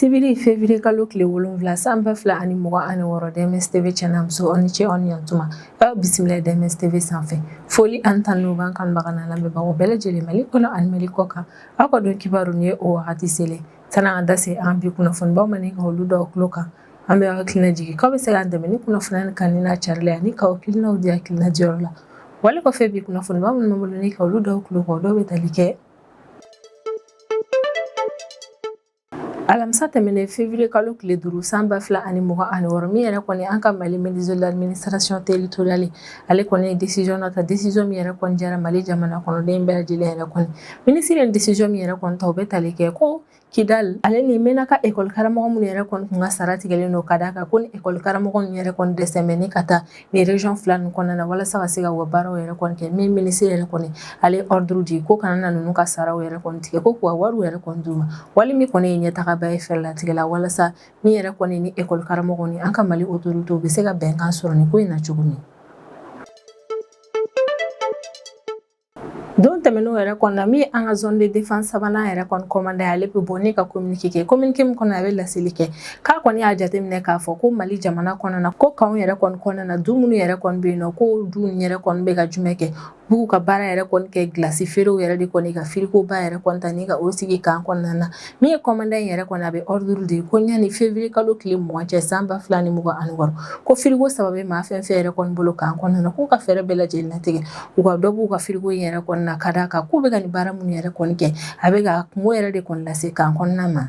Sibiri février kalo tile 7 san 2026, DMS TV cɛ n'a muso, aw ni ce, aw ni yantuma, aw bisimila DMS TV sanfɛ. Foli ani tanu b'an kanubaga n'a lamɛnbagaw bɛɛ lajɛlen, Mali kɔnɔ ani Mali kɔ kan. Aw ka don kibaru ni ye o wagati selen. Sanni an da se an bi kunnafonibaw ma ni ka olu da tulo kan, an bɛ aw hakilina jigin k'aw bɛ se k'an dɛmɛ ni kunnafoniya nin kanuni n'a carili ani k'aw hakilinaw di hakilina diyɔrɔ la. Wale kɔfɛ, bi kunnafoniba minnu b'an bolo ni ka olu da tulo kan, o dɔw bɛ tali kɛ: alamisa tɛmɛnen février kalo tile 5 san 2026, min yɛrɛ kɔni an ka Mali ministre de l'administration territoriale, ale kɔni ye décision dɔ ta, décision min yɛrɛ kɔni diyara Mali jamana kɔnɔden bɛɛ lajɛlen yɛrɛ kɔni. Minisiri ye décision min yɛrɛ kɔni ta, o bɛ tali kɛ ko Kidal ale ni Menaka ekɔli karamɔgɔ minnu yɛrɛ kɔni kun ka sara tigɛlen don, ka d'a kan ko ni ekɔli karamɔgɔ ninnu yɛrɛ kɔni dɛsɛ bɛ ni ka taa nin région fila ninnu kɔnɔna na walasa ka se ka u ka baaraw yɛrɛ kɔni kɛ. Min minisiri yɛrɛ kɔni, ale ye ordre di ko kana na ninnu ka saraw yɛrɛ kɔni tigɛ, ko k'u ka wariw yɛrɛ kɔni d'u ma. Wali min kɔni ye ɲɛtagaba ye fɛɛrɛlatigɛ la walasa min yɛrɛ kɔni ni ekɔli karamɔgɔw ni an ka Mali autorités bɛ se ka bɛnkan sɔrɔ nin ko in na cogo min. Don tɛmɛnenw yɛrɛ kɔnɔna, min ye an ka zone de défense sabanan yɛrɛ kɔni commandant, ale bɛ bɔ ni ka communiqué kɛ. Communiqué min kɔnɔ, a bɛ laseli kɛ k'a kɔni y'a jateminɛ k'a fɔ ko Mali jamana kɔnɔna na, ko kanw yɛrɛ kɔni kɔnɔna na, du minnu yɛrɛ kɔni bɛ yen nɔ, ko du yɛrɛ kɔni bɛ ka jumɛn kɛ, b'u ka baara yɛrɛ kɔni kɛ gilasi feerew yɛrɛ de kɔni, ka firigoba yɛrɛ kɔni ta ni ka o sigi kan kɔnɔna na. Min ye commandant in yɛrɛ kɔni, a bɛ ordre di ko ɲani février kalo tile 20 cɛ san 2026, ko firigo saba bɛ maa fɛn fɛn yɛrɛ kɔni bolo kan kɔnɔna na, k'u ka fɛɛrɛ bɛɛ lajɛlen latigɛ, u ka dɔ b'u ka firigo in yɛrɛ kɔni na, ka d'a kan k'u bɛ ka nin baara minnu yɛrɛ kɔni kɛ, a bɛ ka kungo yɛrɛ de kɔni lase kan kɔnɔna ma.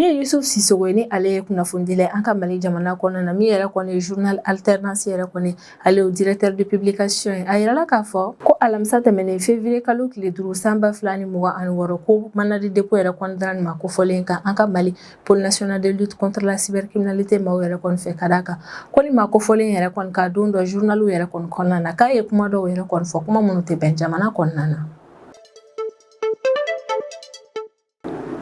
Min ye Yusuf Sisogo ye, ni ale ye kunnafonidila ye an ka Mali jamana kɔnɔna na, min yɛrɛ kɔni ye journal Alternance yɛrɛ kɔni, ale ye directeur de publication ye, a yirala k'a fɔ ko alamisa tɛmɛnen février kalo tile 5 san 2026, ko mandat de dépôt yɛrɛ kɔni dara nin maa kofɔlen kan an ka Mali pôle national de lutte contre la cybercriminalité maaw yɛrɛ kɔni fɛ, ka d'a kan ko ni maa kofɔlen yɛrɛ kɔni ka don dɔ journal yɛrɛ kɔni kɔnɔna na, k'a ye kuma dɔw yɛrɛ kɔni fɔ, kuma minnu tɛ bɛn jamana kɔnɔna na.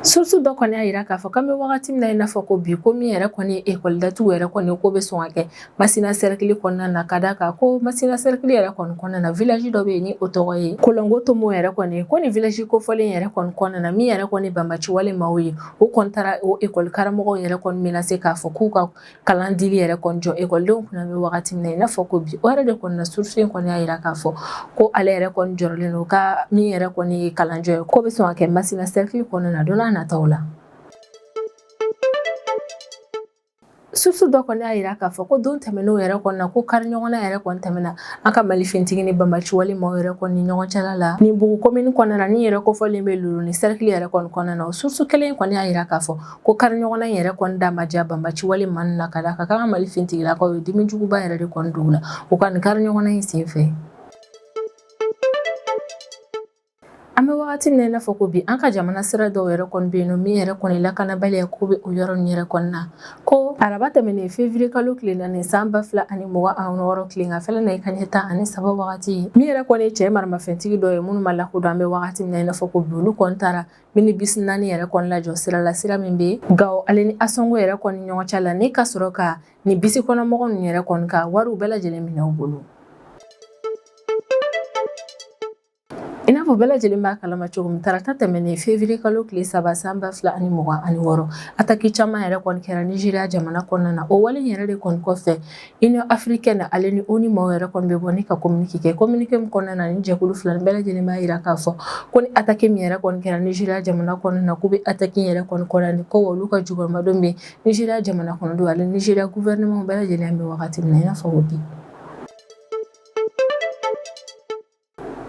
Source dɔ kɔni y'a jira k'a fɔ k'an bɛ wagati min na i n'a fɔ ko bi, ko min yɛrɛ kɔni ye ekɔli datugu yɛrɛ kɔni ko bɛ sɔn ka kɛ Masina cercle kɔnɔna na, ka d'a kan ko Masina cercle yɛrɛ kɔni kɔnɔna na, village dɔ bɛ yen ni o tɔgɔ ye Kolongo Tomo yɛrɛ kɔni. Ko nin village kofɔlen yɛrɛ kɔni kɔnɔna na, min yɛrɛ kɔni banbaci wale maaw ye, o kɔni taara o ekɔli karamɔgɔw yɛrɛ kɔni menacer k'a fɔ k'u ka kalan dili yɛrɛ kɔni jɔ ekɔlidenw kunna bɛ wagati min na i n'a fɔ ko bi. O yɛrɛ de kɔni na, source in kɔni y'a jira k'a fɔ ko ale yɛrɛ kɔni jɔrɔlen don ka min yɛrɛ kɔni ye kalanjɔ ye, ko bɛ sɔn ka kɛ Masina cercle kɔnɔna na don n'a nataw la. Source dɔ kɔni y'a jira k'a fɔ ko don tɛmɛnenw yɛrɛ kɔni na, ko kari ɲɔgɔnna yɛrɛ kɔni tɛmɛna an ka Mali finitigi ni banbaci wale maaw yɛrɛ kɔni ni ɲɔgɔn cɛla la nin Bugu commune kɔnɔna na, ni yɛrɛ kofɔlen bɛ Loloni cercle yɛrɛ kɔni kɔnɔna na. O source kelen kɔni y'a jira k'a fɔ ko kari ɲɔgɔnna in yɛrɛ kɔni da ma diya banbaci wale maa ninnu na, ka d'a kan k'an ka Mali finitigilakaw ye dimi juguba yɛrɛ de kɔni don u la u ka nin kari ɲɔgɔnna in senfɛ. An bɛ wagati min na i n'a fɔ ko bi, an ka jamana sira dɔw yɛrɛ kɔni bɛ yen nɔ, min yɛrɛ kɔni lakanabaliya ko bɛ o yɔrɔ ninnu yɛrɛ kɔni na. Ko araba tɛmɛnen février kalo tile 4 san 2026, tileganfɛla na, i ka ɲɛ 13 wagati, min yɛrɛ kɔni ye cɛ maramafɛntigi dɔ ye minnu ma lakodɔn an bɛ wagati min na i n'a fɔ ko bi, olu kɔni taara minibus 4 yɛrɛ kɔni lajɔ sira la, sira min bɛ Gawo ale ni Asɔngo yɛrɛ kɔni ɲɔgɔn cɛ la, ni ka sɔrɔ ka nin bisi kɔnɔmɔgɔ ninnu yɛrɛ kɔni ka wariw bɛɛ lajɛlen minɛ u bolo. I n'a fɔ bɛɛ lajɛlen b'a kalama cogo min, tarata tɛmɛnen février kalo tile 3 san 2026, attaque caman yɛrɛ kɔni kɛra Nizeriya jamana kɔnɔna na. O wale yɛrɛ de kɔni kɔfɛ, Union africaine ale ni ONU maaw yɛrɛ kɔni bɛ bɔ ni ka communiqué kɛ. Communiqué min kɔnɔna na, ni jɛkulu fila nin bɛɛ lajɛlen b'a jira k'a fɔ ko ni attaque min yɛrɛ kɔni kɛra Nizeriya jamana kɔnɔna na, k'u bɛ attaque yɛrɛ kɔni condamner, ko olu ka jukɔrɔmadon bɛ Nizeriya jamana kɔnɔdenw ale Nizeriya gouvernement bɛɛ lajɛlen bɛ wagati min na i n'a fɔ ko bi.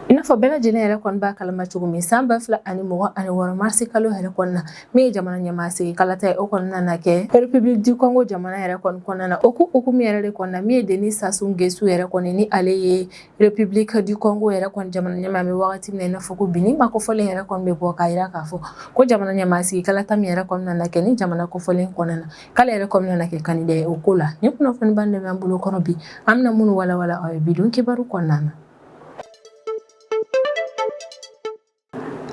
I n'a fɔ bɛɛ lajɛlen yɛrɛ kɔni b'a kalama cogo min, san 2026 marisi kalo yɛrɛ kɔnɔna na, min ye jamana ɲɛmaa sigi kalata ye, o kɔni nana kɛ République du Congo jamana yɛrɛ kɔni kɔnɔna na. O ko hukumu yɛrɛ de kɔnɔna, min ye Denis Sassou Nguesso yɛrɛ kɔni, ni ale ye République du Congo yɛrɛ kɔni jamana ɲɛmaa bɛ wagati min na i n'a fɔ ko bi, ni maa kofɔlen yɛrɛ kɔni bɛ bɔ k'a jira k'a fɔ ko jamana ɲɛmaa sigi kalata min yɛrɛ kɔni nana kɛ ni jamana kofɔlen kɔnɔna na, k'ale yɛrɛ kɔni nana kɛ candidat ye o ko la. Ni kunnafoniba de b'an bolo kɔrɔ bi, an bɛna minnu walawala aw ye bi don kibaru kɔnɔna na.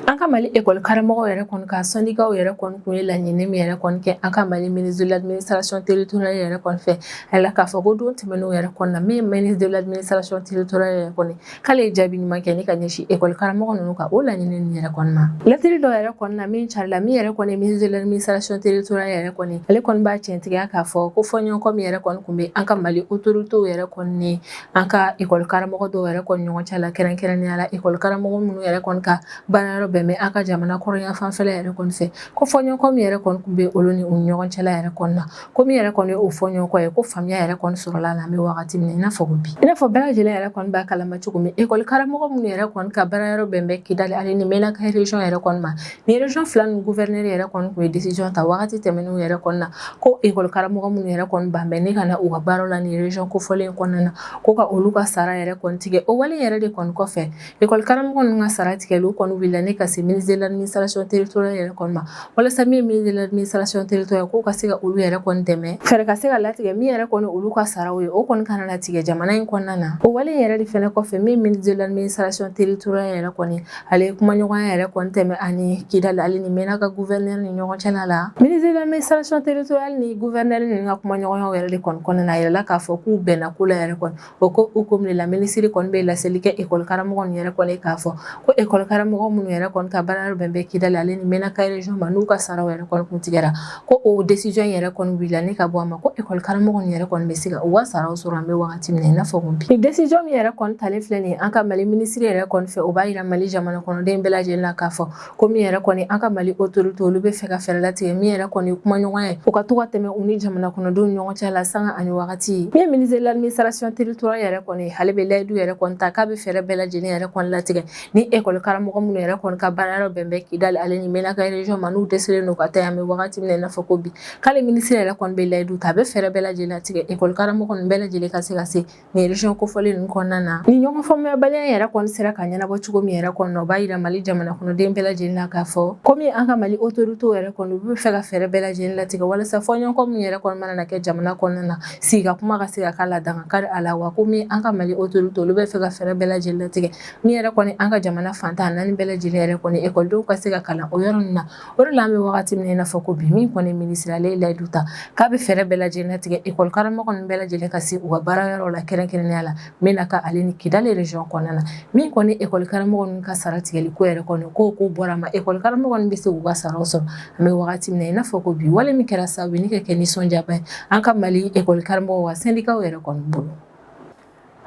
An ka ka Mali école karamɔgɔw yɛrɛ kɔni ka syndicats yɛrɛ kɔni kun ye laɲini min yɛrɛ kɔni kɛ an ka Mali ministre de l'administration territoriale yɛrɛ kɔni fɛ, a la k'a fɔ ko don tɛmɛnenw yɛrɛ kɔni na, min ye ministre de l'administration territoriale yɛrɛ kɔni, k'ale ye jaabi ɲuman kɛ ni ka ɲɛsin école karamɔgɔ ninnu ka o laɲini nin yɛrɛ kɔni ma. Lɛtiri dɔ yɛrɛ kɔni na min carila, min yɛrɛ kɔni ministre de l'administration territoriale yɛrɛ kɔni, ale kɔni b'a tiɲɛtigiya k'a fɔ ko fɔɲɔgɔnkɔ min yɛrɛ kɔni kun bɛ an ka Mali autorités yɛrɛ kɔni ni an ka école karamɔgɔ dɔw yɛrɛ kɔni ɲɔgɔn cɛ la, kɛrɛnkɛrɛnnenya la école karamɔgɔ minnu yɛrɛ kɔni ka baara yɔrɔ bɛn bɛ an ka jamana kɔrɔnya fanfɛla yɛrɛ kɔni fɛ, ko fɔɲɔgɔnkɔ min yɛrɛ kɔni kun bɛ olu ni u ɲɔgɔn cɛla yɛrɛ kɔni na, ko min yɛrɛ kɔni o fɔɲɔgɔnkɔ ye, ko faamuya yɛrɛ kɔni sɔrɔla la an bɛ wagati min na i n'a fɔ ko bi. I n'a fɔ bɛɛ lajɛlen yɛrɛ kɔni b'a kalama cogo min, école karamɔgɔ minnu yɛrɛ kɔni ka baara yɔrɔ bɛn bɛ Kidali ale ni Menaka région yɛrɛ kɔni ma, ni région fila ni gouverneur yɛrɛ kɔni kun ye décision ta wagati tɛmɛnenw yɛrɛ kɔni na, ko école karamɔgɔ minnu yɛrɛ kɔni ban bɛ ne ka na u ka baaraw la ni région kofɔlen kɔnɔna na, ko ka olu ka sara yɛrɛ kɔni tigɛ. O wale yɛrɛ de kɔni kɔfɛ, école karamɔgɔ ninnu ka sara tigɛli, u kɔni wulila ne ka se ministre de l'administration territoriale yɛrɛ kɔni ma, walasa min ye ministre de l'administration territoriale, k'o ka se ka olu yɛrɛ kɔni dɛmɛ, fɛɛrɛ ka se ka latigɛ min yɛrɛ kɔni olu ka saraw ye, o kɔni kana na tigɛ jamana in kɔnɔna na. O wale yɛrɛ de fɛnɛ kɔfɛ, min ministre de l'administration territoriale yɛrɛ kɔni, ale ye kumaɲɔgɔnya yɛrɛ kɔni tɛmɛ ani Kidali ale ni Menaka gouverneur ni ɲɔgɔn cɛla la. Ministre de l'administration territoriale ni gouverneur ninnu ka kumaɲɔgɔnyaw yɛrɛ de kɔni kɔnɔna na, a yirala k'a fɔ k'u bɛnna ko la yɛrɛ kɔni. O ko hukumu de la, minisiri kɔni bɛ laseli kɛ école karamɔgɔ ninnu yɛrɛ kɔni k'a fɔ ko école karamɔgɔ minnu yɛrɛ kɔni ka baara yɔrɔ bɛn bɛ Kidali ale ni Menaka région ma, n'u ka saraw yɛrɛ kɔni kun tigɛra, ko o décision yɛrɛ kɔni wulila ne ka bɔ a ma, ko école karamɔgɔ ninnu yɛrɛ kɔni bɛ se ka u ka saraw sɔrɔ an bɛ wagati min na i n'a fɔ ko bi. Ni décision min yɛrɛ kɔni talen filɛ nin ye an ka Mali minisiri yɛrɛ kɔni fɛ, o b'a yira Mali jamana kɔnɔden bɛɛ lajɛlen na k'a fɔ ko min yɛrɛ kɔni an ka Mali autorité, olu bɛ fɛ ka fɛɛrɛ latigɛ min yɛrɛ kɔni kumaɲɔgɔnya ye, o ka to ka tɛmɛ u ni jamana kɔnɔdenw ɲɔgɔn cɛ la sanga ani wagati. Min ye ministre de l'administration territoriale yɛrɛ kɔni, ale bɛ layidu yɛrɛ kɔni ta k'a bɛ fɛɛrɛ bɛɛ lajɛlen yɛrɛ kɔni latigɛ ni école karamɔgɔ minnu yɛrɛ kɔni ka baara yɔrɔ bɛn bɛ Kidali ale ni Menaka région ma, n'u dɛsɛlen don ka taa yan, an bɛ wagati min na i n'a fɔ ko bi, k'ale ministre yɛrɛ kɔni bɛ layidu ta, a bɛ fɛɛrɛ bɛɛ lajɛlen latigɛ école karamɔgɔ ninnu bɛɛ lajɛlen ka se ka se nin région kofɔlen ninnu kɔnɔna na. Ni ɲɔgɔn faamuyabaliya yɛrɛ kɔni sera ka ɲɛnabɔ cogo min yɛrɛ kɔni na, o b'a yira Mali jamana kɔnɔden bɛɛ lajɛlen na k'a fɔ komi an ka Mali autorités yɛrɛ kɔni, u bɛ fɛ ka fɛɛrɛ bɛɛ lajɛlen latigɛ walasa fɔɲɔgɔnkɔ min yɛrɛ kɔni mana na kɛ jamana kɔnɔna na, sigi ka kuma ka se ka k'a la, dankari a la wa. Komi an ka Mali autorités, olu bɛ fɛ ka fɛɛrɛ bɛɛ lajɛlen latigɛ min yɛrɛ kɔni an ka jamana fantan naani bɛɛ lajɛlen yɛrɛ kɔni ekɔlidenw ka se ka kalan o yɔrɔ ninnu na. O de la, an bɛ wagati min na i n'a fɔ ko bi, min kɔni minisiri, ale ye layidu ta k'a bɛ fɛɛrɛ bɛɛ lajɛlen latigɛ ekɔli karamɔgɔ ninnu bɛɛ lajɛlen ka se u ka baara yɔrɔ la, kɛrɛnkɛrɛnnenya la Menaka ale ni Kidali région kɔnɔna na. Min kɔni ekɔli karamɔgɔ ninnu ka sara tigɛli ko yɛrɛ kɔni, ko bɔra ma, ekɔli karamɔgɔ ninnu bɛ se k'u ka saraw sɔrɔ an bɛ wagati min na i n'a fɔ ko bi. Wale min kɛra sababu ye ni ka kɛ nisɔndiyaba ye an ka Mali ekɔli karamɔgɔw ka syndicats yɛrɛ kɔni bolo.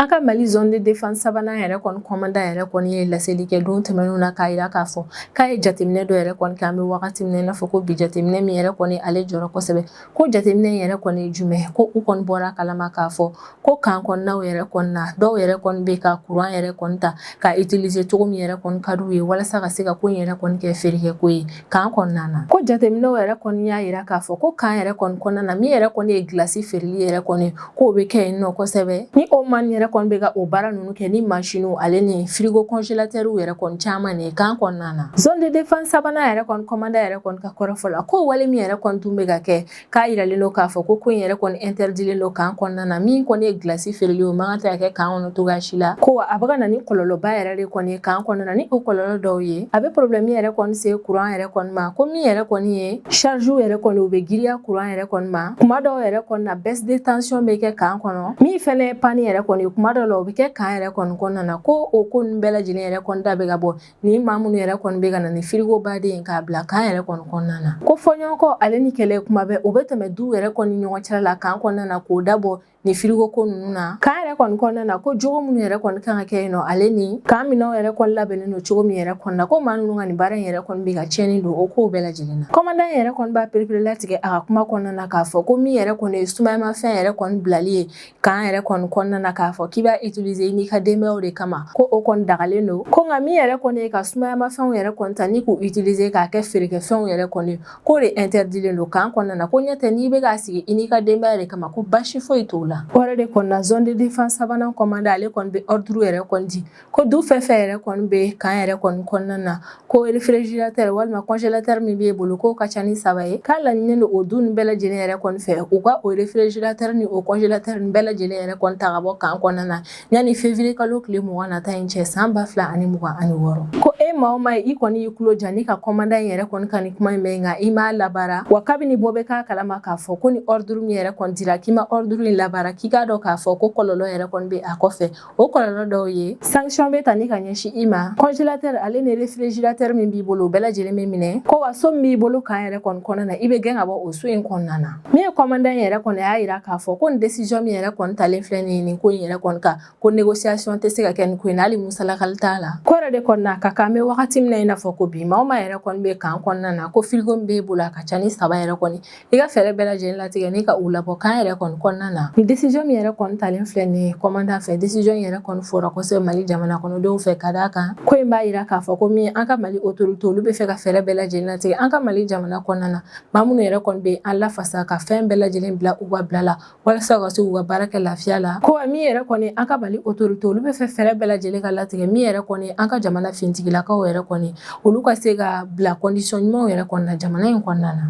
An ka Mali zone de défense sabanan yɛrɛ kɔni commandant yɛrɛ kɔni ye laseli kɛ don tɛmɛnenw na, k'a yira k'a fɔ k'a ye jateminɛ dɔ yɛrɛ kɔni kɛ an bɛ wagati min na i n'a fɔ ko bi. Jateminɛ min yɛrɛ kɔni ale jɔra kosɛbɛ, ko jateminɛ yɛrɛ kɔni ye jumɛn? Ko u kɔni bɔra kalama k'a fɔ ko camp kɔnɔnaw yɛrɛ kɔni na, dɔw yɛrɛ kɔni bɛ ka courant yɛrɛ kɔni ta ka utiliser cogo min yɛrɛ kɔni ka d'u ye, walasa ka se ka ko in yɛrɛ kɔni kɛ feerekɛ ko ye camp kɔnɔna na. Ko jateminɛw yɛrɛ kɔni y'a yira k'a fɔ ko camp yɛrɛ kɔni kɔnɔna na, min yɛrɛ kɔni ye glace feereli yɛrɛ kɔni, k'o bɛ kɛ yen nɔ kosɛbɛ, ni o maa yɛrɛ kɔni bɛ ka o baara ninnu kɛ ni mansinw ale ni frigo congélateur yɛrɛ kɔni caman de ye camp kɔnɔna na. Zone de défense sabanan yɛrɛ kɔni commandant yɛrɛ kɔni ka kɔrɔfɔ la, ko wale min yɛrɛ kɔni tun bɛ ka kɛ, k'a yiralen don k'a fɔ ko in yɛrɛ kɔni interditlen don camp kɔnɔna na. Min kɔni ye glace feereli, o man kan tɛ ka kɛ camp kɔnɔ cogoya si la, ko a bɛ ka na ni kɔlɔlɔba yɛrɛ de kɔni ye camp kɔnɔna na. Ni o kɔlɔlɔ dɔw ye, a bɛ problème yɛrɛ kɔni se courant yɛrɛ kɔni ma, ko min yɛrɛ kɔni ye charge yɛrɛ kɔni, u bɛ giriya courant yɛrɛ kɔni ma. Kuma dɔw yɛrɛ kɔni na, baisse de tension bɛ kɛ camp kɔnɔ. Min fɛnɛ ye panne yɛrɛ kɔni, kuma dɔw la o bɛ kɛ camp yɛrɛ kɔni kɔnɔna na. Ko o ko ninnu bɛɛ lajɛlen yɛrɛ kɔni da bɛ ka bɔ ni maa minnu yɛrɛ kɔni bɛ ka na ni frigo baden ye k'a bila camp yɛrɛ kɔni kɔnɔna na. Ko fɔɲɔgɔnkɔ ale ni kɛlɛ, kuma bɛɛ o bɛ tɛmɛ du yɛrɛ kɔni ɲɔgɔn cɛla la camp kɔnɔna na, k'o dabɔ ni frigo ko ninnu na camp yɛrɛ kɔni kɔnɔna na. Ko jogo minnu yɛrɛ kɔni kan ka kɛ yen nɔ, ale ni camp minɛnw yɛrɛ kɔni labɛnnen don cogo min yɛrɛ kɔni na, ko maa ninnu ka nin baara in yɛrɛ kɔni bɛ ka tiɲɛni don o kow bɛɛ lajɛlen na. Commandant yɛrɛ kɔni b'a pereperelatigɛ a ka kuma kɔnɔna na k'a fɔ ko min yɛrɛ kɔni ye sumayamafɛn yɛrɛ kɔni bilali ye camp yɛrɛ kɔni kɔnɔna na, k'a fɔ k'i b'a utiliser n'i ka denbayaw de kama, ko o kɔni dagalen don. Ko nka min yɛrɛ kɔni ye ka sumayamafɛnw yɛrɛ kɔni ta ni k'u utiliser k'a kɛ feerekɛfɛnw yɛrɛ kɔni, k'o de interditlen don camp kɔnɔna na. Ko ɲɛ tɛ, n'i bɛ k'a sigi i n'i ka denbaya de kama, ko basi foyi t'o la. O yɛrɛ de kɔni na, zone de défense sabanan commandant, ale kɔni bɛ ordre yɛrɛ kɔni di ko du fɛn fɛn yɛrɛ kɔni bɛ camp yɛrɛ kɔni kɔnɔna na, ko réfrigérateur walima congélateur min b'e bolo, k'o ka ca ni 3 ye, k'a laɲininen don o du ninnu bɛɛ lajɛlen yɛrɛ kɔni fɛ, u ka o réfrigérateur ni o congélateur ninnu bɛɛ lajɛlen yɛrɛ kɔni ta ka bɔ camp kɔnɔna na yanni février kalo tile 20 nata in cɛ, san 2026. Ko e e maa o maa ye, i kɔni y'i tulo ja ni ka commandant in yɛrɛ kɔni ka nin kuma in mɛn, nka i m'a labaara, wa kabini bɔ bɛ k'a kalama k'a fɔ ko ni ordre min yɛrɛ kɔni dira, k'i ma ordre in labaara, k'i k'a dɔn k'a fɔ ko kɔlɔlɔ yɛrɛ kɔni bɛ a kɔfɛ. O kɔlɔlɔ dɔw ye, sanction bɛ ta ni ka ɲɛsin i ma, congélateur ale ni réfrigérateur min b'i bolo, o bɛɛ lajɛlen bɛ minɛ, ko wa so min b'i bolo kan yɛrɛ kɔni kɔnɔna na, i bɛ gɛn ka bɔ o so in kɔnɔna na. Min ye commandant yɛrɛ kɔni, a y'a yira k'a fɔ ko nin décision min yɛrɛ kɔni talen filɛ nin ye nin ko in yɛrɛ kɔni kan, ko négociation tɛ se ka kɛ nin ko in na, hali musalakali t'a la. Ko yɛrɛ de kɔni na ka kan, an bɛ wagati min na i n'a fɔ ko bi, maa o maa yɛrɛ kɔni bɛ kan kɔnɔna na, ko frigo min b'e bolo, a ka ca ni 3 yɛrɛ kɔni, i ka fɛɛrɛ bɛɛ lajɛlen latigɛ ni ka u labɔ kan yɛrɛ kɔni kɔnɔna na. Nin décision min yɛrɛ kɔni talen filɛ nin ye commandant fɛ, décision yɛrɛ kɔni fɔra kosɛbɛ Mali jamana kɔnɔdenw fɛ, ka d'a kan ko in b'a yira k'a fɔ ko min an ka Mali autorité, olu bɛ fɛ ka fɛɛrɛ bɛɛ lajɛlen latigɛ an ka Mali jamana kɔnɔna na, maa minnu yɛrɛ kɔni bɛ an lafasa, ka fɛn bɛɛ lajɛlen bila u ka bila la walasa ka se k'u ka baara kɛ lafiya la. Ko min yɛrɛ kɔni an ka Mali autorité, olu bɛ fɛ fɛɛrɛ bɛɛ lajɛlen ka latigɛ, min yɛrɛ kɔni an ka jamana finitigilakaw yɛrɛ kɔni, olu ka se ka bila condition ɲumanw yɛrɛ kɔnɔna jamana in kɔnɔna na.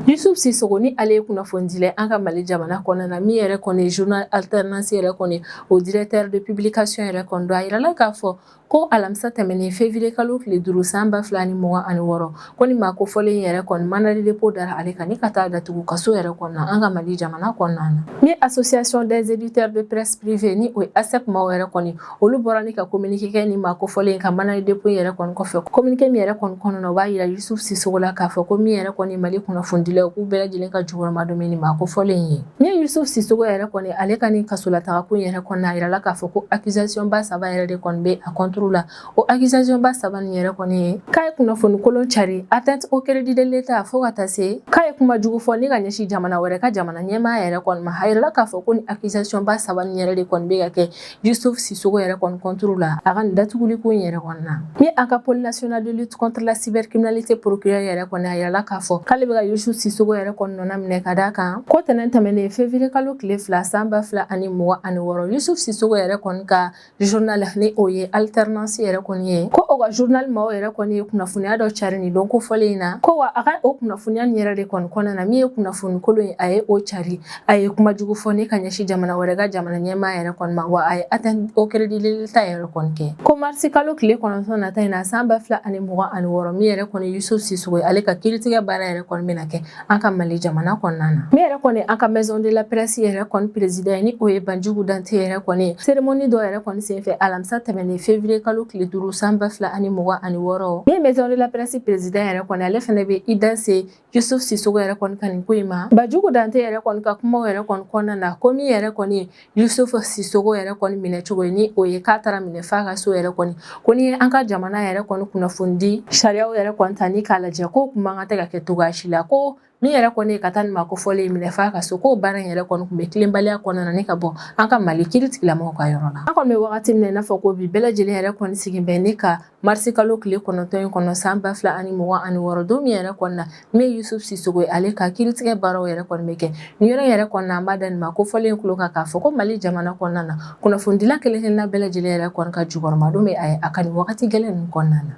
Yusuf Sissoco, ni ale ye kunnafonidila an ka Mali jamana kɔnɔna na, min yɛrɛ kɔni journal Alternance yɛrɛ kɔni, o directeur de publication yɛrɛ kɔni don, a yirala k'a fɔ ko alamisa tɛmɛnen, février kalo tile 5, san 2026, ko ni maa kofɔlen yɛrɛ kɔni, mandat de dépôt dara ale kan ni ka taa datugu kaso yɛrɛ kɔnɔna an ka Mali jamana kɔnɔna na. Min Association des éditeurs de presse privée, ni o ye ASEP maaw yɛrɛ kɔni, olu bɔra ni ka communiqué kɛ ni maa kofɔlen ka mandat de dépôt yɛrɛ kɔni kɔfɛ. Communiqué min yɛrɛ kɔni kɔnɔna na, o b'a yira Yusuf Sissoco la k'a fɔ ko min yɛrɛ kɔni Mali kunnafonidilaw, k'u bɛɛ lajɛlen ka jukɔrɔmadon ni maa kofɔlen ye. Min ye Yusuf Sissoco yɛrɛ kɔni, ale ka nin kasolataga ko yɛrɛ kɔni, a yirala k'a fɔ ko accusation ba 3 yɛrɛ de kɔni bɛ a contre la. O accusation ba 3 nin yɛrɛ kɔni ye k'a ye kunnafoni kolon cari, atteinte au crédit de l'État, fo ka taa se k'a ye kuma jugu fɔ ni ka ɲɛsin jamana wɛrɛ ka jamana ɲɛmaa yɛrɛ kɔni ma. A yirala k'a fɔ ko ni accusation ba 3 nin yɛrɛ de kɔni bɛ ka kɛ Yusuf Sissoco yɛrɛ kɔni contre la, a ka nin datuguli ko in yɛrɛ kɔni na. Ni an ka Pôle national de lutte contre la cybercriminalité procureur yɛrɛ kɔni, a yirala k'a fɔ k'ale bɛ ka Yusuf Sissoco yɛrɛ kɔni nɔna minɛ, ka d'a kan ko tɛnɛn tɛmɛnen, février kalo tile 2, san 2026, Yusuf Sissoco yɛrɛ kɔni ka journal, ni o ye Alternance yɛrɛ kɔni ye, ko o ka journal maaw yɛrɛ kɔni ye kunnafoniya dɔ cari nin don ko fɔlen in na, ko wa a ka o kunnafoniya nin yɛrɛ de kɔni kɔnɔna na, min ye kunnafoni kolon ye, a ye o cari, a ye kuma jugu fɔ ni ka ɲɛsin jamana wɛrɛ ka jamana ɲɛmaa yɛrɛ kɔni ma, wa a ye atteinte au crédit de l'État yɛrɛ kɔni kɛ. Ko marisi kalo tile 9 nata in na, san 2026, min yɛrɛ kɔni Yusuf Sissoco ye, ale ka kiiritigɛ baara yɛrɛ kɔni bɛna kɛ an ka Mali jamana kɔnɔna na. Min yɛrɛ kɔni an ka Maison de la presse yɛrɛ kɔni président ye, ni o ye Banjugu Dante yɛrɛ kɔni, cérémonie dɔ yɛrɛ kɔni senfɛ alamisa tɛmɛnen, février kalo tile 5, san 2026, min ye Maison de la presse président yɛrɛ kɔni, ale fɛnɛ bɛ i danse Yusuf Sissoco yɛrɛ kɔni ka nin ko in ma. Banjugu Dante yɛrɛ kɔni ka kumaw yɛrɛ kɔni kɔnɔna na, ko min yɛrɛ kɔni Yusuf Sissoco yɛrɛ kɔni minɛ cogo ye, ni o ye k'a taara minɛ f'a ka so yɛrɛ kɔni, ko ni an ka jamana yɛrɛ kɔni kunnafoni di sariyaw yɛrɛ kɔni ta ni k'a lajɛ, ko kun man kan tɛ ka kɛ cogoya si la, ko min yɛrɛ kɔni ye ka taa nin maa kofɔlen minɛ f'a ka so, k'o baara in yɛrɛ kɔni kun bɛ tilenbaliya kɔnɔna na ni ka bɔ an ka Mali kiiri tigilamɔgɔw ka yɔrɔ la. An kɔni bɛ wagati min na i n'a fɔ ko bi, bɛɛ lajɛlen yɛrɛ kɔni sigi bɛ ne ka marisi kalo tile 9 in kɔnɔ, san 2026, don min yɛrɛ kɔni na, min ye Yusuf Sissoco ye, ale ka kiiritigɛ baaraw yɛrɛ kɔni bɛ kɛ nin yɔrɔ yɛrɛ kɔni na. An b'a da nin ma kofɔlen tulo kan k'a fɔ ko Mali jamana kɔnɔna na, kunnafonidila kelen kelenna bɛɛ lajɛlen yɛrɛ kɔni ka jukɔrɔmadon bɛ a ye a ka nin wagati gɛlɛn ninnu kɔnɔna na.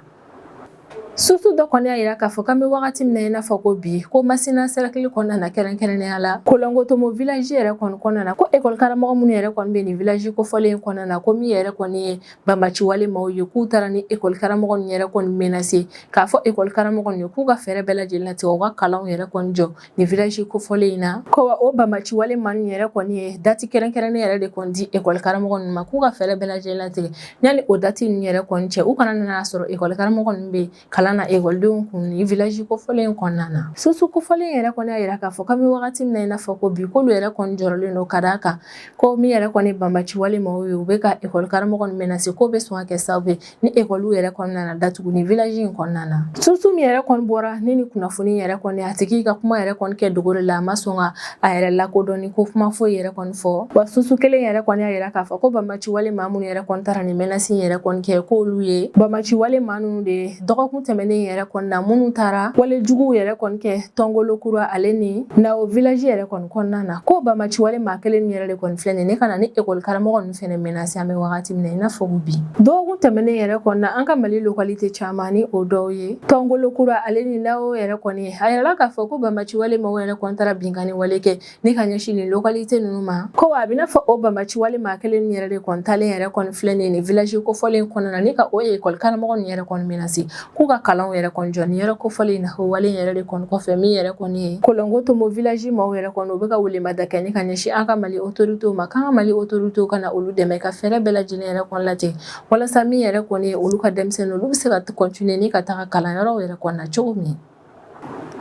Source dɔ kɔni y'a yira k'a fɔ k'an bɛ wagati min na i n'a fɔ ko bi, ko Masina cercle kɔnɔna na, kɛrɛnkɛrɛnnenya la Kolongotomo village yɛrɛ kɔni kɔnɔna na, ko école karamɔgɔ minnu yɛrɛ kɔni bɛ nin village kofɔlen kɔnɔna na, ko min yɛrɛ kɔni ye banbaciwale maaw ye, k'u taara ni école karamɔgɔ ninnu yɛrɛ kɔni menacer, k'a fɔ école karamɔgɔ ninnu ye k'u ka fɛɛrɛ bɛɛ lajɛlen latigɛ u ka kalanw yɛrɛ kɔni jɔ nin village kofɔlen in na. Ko wa o banbaciwale maa ninnu yɛrɛ kɔni ye date kɛrɛnkɛrɛnnen yɛrɛ de kɔni di école karamɔgɔ ninnu ma, k'u ka fɛɛrɛ bɛɛ lajɛlen latigɛ yanni o date ninnu yɛrɛ kɔni cɛ, u kana nana sɔrɔ école karamɔgɔ ninnu bɛ kalan na ekɔlidenw kun ni village kofɔlen kɔnɔna na. Source kofɔlen yɛrɛ kɔni y'a yira k'a fɔ k'an bɛ wagati min na i n'a fɔ ko bi, k'olu yɛrɛ kɔni jɔrɔlen don, ka d'a kan ko min yɛrɛ kɔni banbaciwale maaw ye, u bɛ ka ekɔli karamɔgɔ ninnu menacer, k'o bɛ sɔn ka kɛ sababu ye ni ekɔliw yɛrɛ kɔnɔna na datugu ni village in kɔnɔna na. Source min yɛrɛ kɔni bɔra ni kunnafoni yɛrɛ kɔni, a tigi ka kuma yɛrɛ kɔni kɛ dogo de la, a ma sɔn ka a yɛrɛ lakodɔn ni ko kuma foyi yɛrɛ kɔni fɔ. Wa source kelen yɛrɛ kɔni y'a yira k'a fɔ ko banbaciwale maa minnu yɛrɛ kɔni taara ni menace yɛrɛ kɔni kɛ, k'olu ye banbaciwale maa ninnu de ye dɔgɔkun tɛmɛnen yɛrɛ kɔni na, minnu taara wale juguw yɛrɛ kɔni kɛ Tɔngolo Kura ale ni Nao village yɛrɛ kɔni kɔnɔna na, ko banbaci wale maa kelen yɛrɛ de kɔni filɛ nin ye ka na ni ekɔli karamɔgɔ ninnu fɛnɛ menacer an bɛ wagati min na i n'a fɔ ko bi. Dɔgɔkun tɛmɛnen yɛrɛ kɔni na, an ka Mali localité caman, ni o dɔw ye Tɔngolo Kura ale ni Nao yɛrɛ kɔni ye, a yirala k'a fɔ ko banbaci wale maaw yɛrɛ kɔni taara binkanni wale kɛ ni ka ɲɛsin nin localité ninnu ma. Ko a bɛna fɔ o banbaci wale maa kelen yɛrɛ de kɔni talen yɛrɛ kɔni filɛ nin ye village kofɔlen kɔnɔna na, ni ka o ekɔli karamɔgɔ ninnu yɛrɛ kɔni menacer k'u ka kalanw yɛrɛ kɔni jɔ nin yɔrɔ kofɔlen na. O wale yɛrɛ de kɔni kɔfɛ, min yɛrɛ kɔni ye Kolongo Tomo village maaw yɛrɛ kɔni, u bɛ ka welemada kɛ ni ka ɲɛsin an ka Mali autorités ma, k'an ka Mali autorités ka na olu dɛmɛ ka fɛɛrɛ bɛɛ lajɛlen yɛrɛ kɔni latigɛ walasa min yɛrɛ kɔni ye olu ka denmisɛnnin, olu bɛ se ka continuer ni ka taga kalanyɔrɔw yɛrɛ kɔni na cogo min.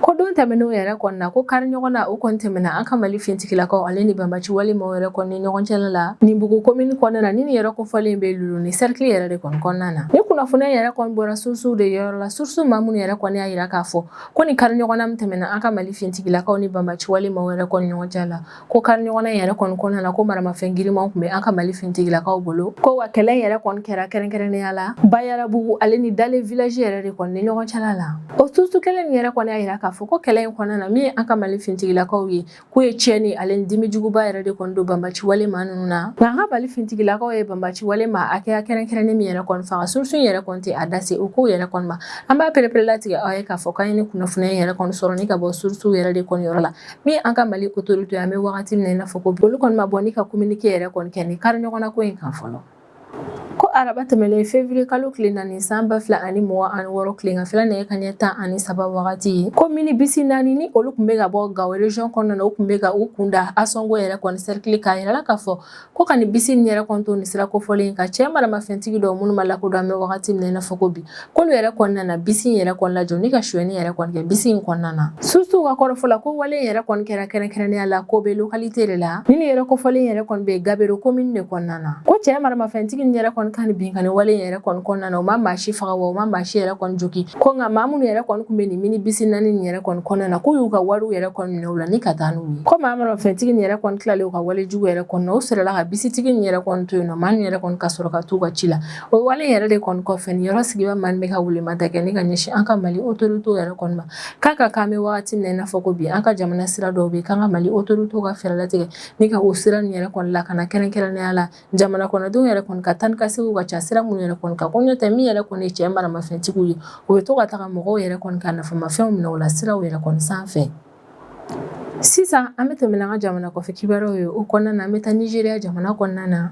Ko don tɛmɛnenw yɛrɛ kɔni na, ko kari ɲɔgɔn na o kɔni tɛmɛna an ka Mali finitigilakaw ale ni banbaci wale maaw yɛrɛ kɔni ni ɲɔgɔn cɛla la Ninbugu commune kɔnɔna na, ni nin yɔrɔ kofɔlen bɛ Luluni cercle yɛrɛ de kɔni kɔnɔna na. Ni kunnafoniya yɛrɛ kɔni bɔra source de yɔrɔ la, source maa minnu yɛrɛ kɔni y'a yira k'a fɔ ko nin kari ɲɔgɔnna min tɛmɛna an ka Mali finitigilakaw ni banbaci wale maaw yɛrɛ kɔni ɲɔgɔn cɛ la, ko kari ɲɔgɔnna yɛrɛ kɔni kɔnɔna na, ko maramafɛn girimanw tun bɛ an ka Mali finitigilakaw bolo. Ko wa kɛlɛ yɛrɛ kɔni kɛra kɛrɛnkɛrɛnnenya la Bayarabugu ale ni Dale village yɛrɛ de kɔni ni ɲɔgɔn cɛla la. O source kelen nin yɛrɛ kɔni y'a yira k'a fɔ ko kɛlɛ in kɔnɔna na, min ye an ka Mali finitigilakaw ye, k'u ye tiɲɛni ale ni dimi juguba yɛrɛ de kɔni don banbaci wale maa ninnu na. Nka an ka Mali finitigilakaw ye banbaci wale maa hakɛya kɛrɛnkɛrɛnnen min yɛrɛ kɔni faga, source in yɛrɛ kɔni tɛ a da se o kow yɛrɛ kɔni ma. An b'a pereperelatigɛ aw ye k'a fɔ k'an ye ni kunnafoniya yɛrɛ kɔni sɔrɔ ni ka bɔ source yɛrɛ de kɔni yɔrɔ la. Min an ka Mali autorité, an bɛ wagati min na i n'a fɔ ko bi, olu kɔni ma bɔ ni ka communiqué yɛrɛ kɔni kɛ ni kari ɲɔgɔnna ko in kan fɔlɔ. Ko araba tɛmɛnen, février kalo tile 4 san 2026, tileganfɛla nɛgɛ kanɲɛ 13 wagati ye, ko minibus 4 ni olu tun bɛ ka bɔ Gawo région kɔnɔna na, u tun bɛ ka u kun da Asɔngo yɛrɛ kɔni cercle kan. A yirala k'a fɔ ko ka nin bisi nin yɛrɛ kɔni to nin sira kofɔlen kan, cɛ maramafɛntigi dɔw minnu ma lakodɔn an bɛ wagati min na i n'a fɔ ko bi, k'olu yɛrɛ kɔni nana bisi in yɛrɛ kɔni lajɔ ni ka sonyɛni yɛrɛ kɔni kɛ bisi in kɔnɔna na. Sourcew ka kɔrɔfɔ la, ko wale in yɛrɛ kɔni kɛra kɛrɛnkɛrɛnnenya la Kobe localité de la, ni nin yɔrɔ kofɔlen yɛrɛ kɔni bɛ Gabero commune de kɔnɔna na. Ko cɛ maramafɛntigi nin yɛrɛ kɔni ka nin binkanni wale in yɛrɛ kɔni kɔnɔna na, u ma maa si faga wa u ma maa si yɛrɛ kɔni jogin. Ko nka maa minnu yɛrɛ kɔni tun bɛ nin minibisi 4 nin yɛrɛ kɔni kɔnɔna na, k'u y'u ka wariw yɛrɛ kɔni minɛ u la ni ka taa n'u ye. Ko maa maramafɛntigi nin yɛrɛ kɔni tilalen u ka wale jugu yɛrɛ kɔni na, u sɔrɔla ka bisitigi nin yɛrɛ kɔni to yen nɔ, maa nin yɛrɛ kɔni ka sɔrɔ ka t'u ka ci la. O wale yɛrɛ de kɔni kɔfɛ, nin yɔrɔ sigibaa maa bɛ ka welemada kɛ ni ka ɲɛsin an ka Mali autorités yɛrɛ kɔni ma, k'a ka k'an bɛ wagati min na i n'a fɔ ko bi, an ka jamana sira dɔw bɛ yen, k'an ka Mali autorités ka fɛɛrɛ latigɛ ni ka o sira nin yɛrɛ kɔni lakana, kɛrɛnkɛrɛnnenya la jamana kɔnɔdenw yɛrɛ kɔni ka taa ni ka segin ka ca sira minnu yɛrɛ kɔni kan. Ko n'o tɛ, min yɛrɛ kɔni ye cɛ maramafɛntigiw ye, u bɛ to ka taga mɔgɔw yɛrɛ kɔni ka nafamafɛnw minɛ u la siraw yɛrɛ kɔni sanfɛ. Sisan an bɛ tɛmɛ n'an ka jamana kɔfɛ kibaruyaw ye. O kɔnɔna na, an bɛ taa Nizeriya jamana kɔnɔna na.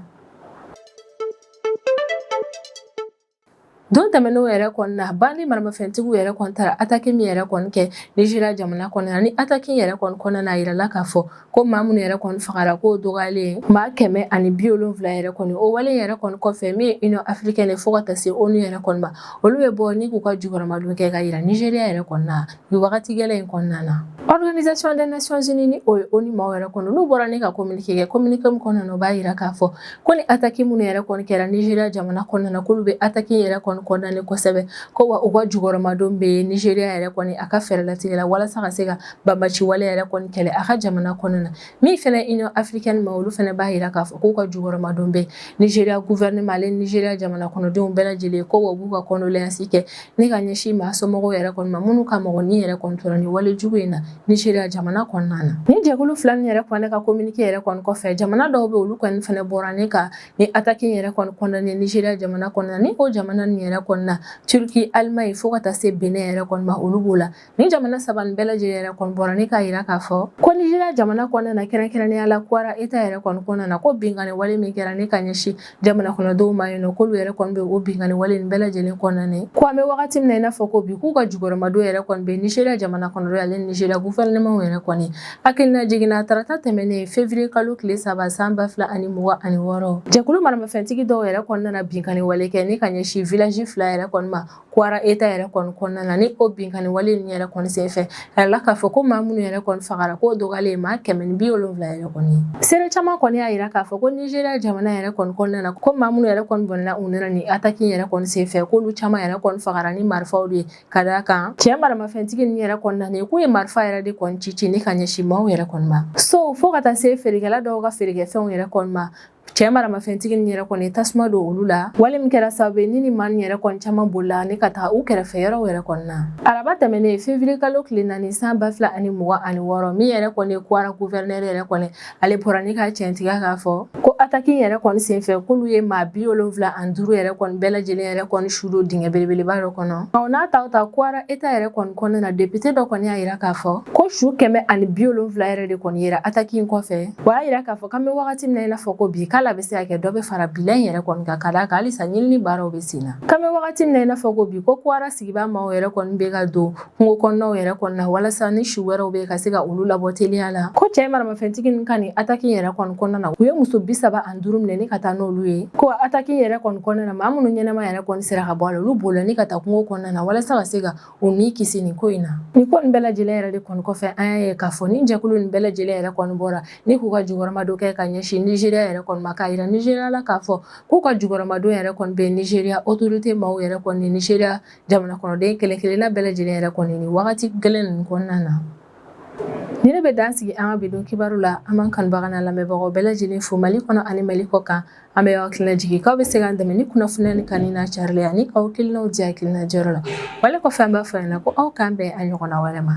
Don tɛmɛnenw yɛrɛ kɔni na, bandi maramafɛntigiw yɛrɛ kɔni taara attaque min yɛrɛ kɔni kɛ Nizeriya jamana kɔnɔna na, ni attaque yɛrɛ kɔni kɔnɔna na, a yirala k'a fɔ ko maa minnu yɛrɛ kɔni fagara, k'o dɔgɔyalen maa 170 yɛrɛ kɔni. O wale yɛrɛ kɔni kɔfɛ, min ye Union africaine fo ka taa se ONU yɛrɛ kɔni ma, olu bɛ bɔ ni k'u ka jukɔrɔmadon kɛ ka yira Nizeriya yɛrɛ kɔni na nin wagati gɛlɛn in kɔnɔna na. Organisation des Nations Unies, ni o ye ONU maaw yɛrɛ kɔni, olu bɔra ni ka communiqué kɛ. Communiqué min kɔnɔna na, o b'a yira k'a fɔ ko ni attaque minnu yɛrɛ kɔni kɛra Nizeriya jamana kɔnɔna na, k'olu bɛ attaque yɛrɛ kɔni condamner kosɛbɛ. Ko wa u ka jukɔrɔmadon bɛ Nizeriya yɛrɛ kɔni a ka fɛɛrɛ latigɛ la walasa ka se ka banbaci wale yɛrɛ kɔni kɛlɛ a ka jamana kɔnɔna na. Min fɛnɛ Union africaine ma, olu fɛnɛ b'a yira k'a fɔ k'u ka jukɔrɔmadon bɛ Nizeriya gouvernement ale Nizeriya jamana kɔnɔdenw bɛɛ lajɛlen. Ko wa u b'u ka condoléance kɛ ni ka ɲɛsin maa somɔgɔw yɛrɛ kɔni ma minnu ka mɔgɔ ni yɛrɛ kɔni tora ni wale jugu in na Nizeriya jamana kɔnɔna na. Ni jɛkulu fila nin yɛrɛ kɔni ka communiqué yɛrɛ kɔni kɔfɛ, jamana dɔw bɛ, olu kɔni fɛnɛ bɔra ni ka ni attaque yɛrɛ kɔni condamner Nizeriya jamana kɔnɔna na. Ni o jamana nin yɛrɛ kɔni na, Turquie, Allemagne fo ka taa se Benin yɛrɛ kɔni ma, olu b'o la. Ni jamana saba nin bɛɛ lajɛlen yɛrɛ kɔni bɔra ni k'a yira k'a fɔ ko Nizeriya jamana kɔnɔna na, kɛrɛnkɛrɛnnenya la Kwara État yɛrɛ kɔni kɔnɔna na, ko binkanni wale min kɛra ni ka ɲɛsin jamana kɔnɔdenw ma yen nɔ, k'olu yɛrɛ kɔni bɛ o binkanni wale nin bɛɛ lajɛlen condamner. Ko an bɛ wagati min na i n'a fɔ ko bi, k'u ka jukɔrɔmadon yɛrɛ kɔni bɛ Nizeriya jamana kɔnɔdenw ale ni Nizeriya gouvernement yɛrɛ kɔni. Hakilina jiginna, tarata tɛmɛnen, février kalo tile 3 san 2026, jɛkulu maramafɛntigi dɔw yɛrɛ kɔni nana binkanni wale kɛ ni ka ɲɛsin village fila yɛrɛ kɔni ma Kwara État yɛrɛ kɔni kɔnɔna na. Ni o binkanni wale nin yɛrɛ kɔni senfɛ, a yirala k'a fɔ ko maa minnu yɛrɛ kɔni fagara, k'o dɔgɔyalen maa 170 yɛrɛ kɔni. Seere caman kɔni y'a yira k'a fɔ ko Nizeriya jamana yɛrɛ kɔni kɔnɔna na, ko maa minnu yɛrɛ kɔni bɔnɛna u nana ni attaque yɛrɛ kɔni senfɛ, k'olu caman yɛrɛ kɔni fagara ni marifaw de ye, ka d'a kan cɛ maramafɛntigi nin yɛrɛ kɔni nana k'u ye marifa yɛrɛ de kɔni ci ci ni ka ɲɛsin maaw yɛrɛ kɔni ma so, fo ka taa se feerekɛla dɔw ka feerekɛfɛnw yɛrɛ kɔni ma. Cɛ maramafɛntigi nin yɛrɛ kɔni tasuma don olu la, wale min kɛra sababu ye ni ni maa nin yɛrɛ kɔni caman bolila ni ka taga u kɛrɛfɛ yɔrɔw yɛrɛ kɔni na. Araba tɛmɛnen, février kalo tile 4 san 2026, min yɛrɛ kɔni ye Kwara gouverneur yɛrɛ kɔni, ale bɔra ni ka tiɲɛtigiya k'a fɔ ko attaque yɛrɛ kɔni senfɛ, k'olu ye maa 75 yɛrɛ kɔni bɛɛ lajɛlen yɛrɛ kɔni su don dingɛ belebeleba dɔ kɔnɔ. O n'a ta ta, Kwara État yɛrɛ kɔni kɔnɔna na, député dɔ kɔni y'a yira k'a fɔ ko su 170 yɛrɛ de kɔni yera attaque in kɔfɛ. O y'a yira k'a fɔ k'an bɛ wagati min na i n'a fɔ ko bi, k'ala bɛ se ka kɛ dɔ bɛ fara bilan in yɛrɛ kɔni kan, ka d'a kan halisa ɲinini baaraw bɛ sen na. K'an bɛ wagati min na i n'a fɔ ko bi, ko Kwara sigibaa maaw yɛrɛ kɔni bɛ ka don kungo kɔnɔnaw yɛrɛ kɔni na walasa ni su wɛrɛw bɛ ka se ka olu labɔ teliya la. Ko cɛ maramafɛntigi ninnu ka nin attaque yɛrɛ kɔni kɔnɔna na, u ye muso 35 minɛ ni ka taa n'olu ye. Ko attaque yɛrɛ kɔni kɔnɔna na, maa minnu ɲɛnama yɛrɛ kɔni sera ka bɔ a la, olu bolila ni ka taa kungo kɔnɔna na walasa ka se ka u ni kisi nin ko in na. Nin ko nin bɛɛ lajɛlen yɛrɛ de kɔni kɔfɛ, an y'a ye k'a fɔ ni jɛkulu nin bɛɛ lajɛlen yɛrɛ kɔni bɔra ni k'u ka jukɔrɔmadon kɛ ka ɲɛsin Nizeriya yɛrɛ kɔni ma, k'a yira Nizeriya la k'a fɔ k'u ka jukɔrɔmadon yɛrɛ kɔni bɛ Nizeriya autorité maaw yɛrɛ kɔni ni Nizeriya jamana kɔnɔden kelen kelenna bɛɛ lajɛlen yɛrɛ kɔni ni wagati gɛlɛn ninnu kɔnɔna na. Ni ne bɛ dan sigi an ka bi don kibaru la. An b'an kanubaga n'a lamɛnbagaw bɛɛ lajɛlen fo Mali kɔnɔ ani Mali kɔ kan. An bɛ aw hakilina jigin k'aw bɛ se k'an dɛmɛ ni kunnafoniya ni kanu n'a carili ani k'aw hakilinaw di hakilina jɔyɔrɔ la. Wale kɔfɛ, an b'a fɔ ɲɛna ko aw k'an bɛn a ɲɔgɔnna wɛrɛ ma.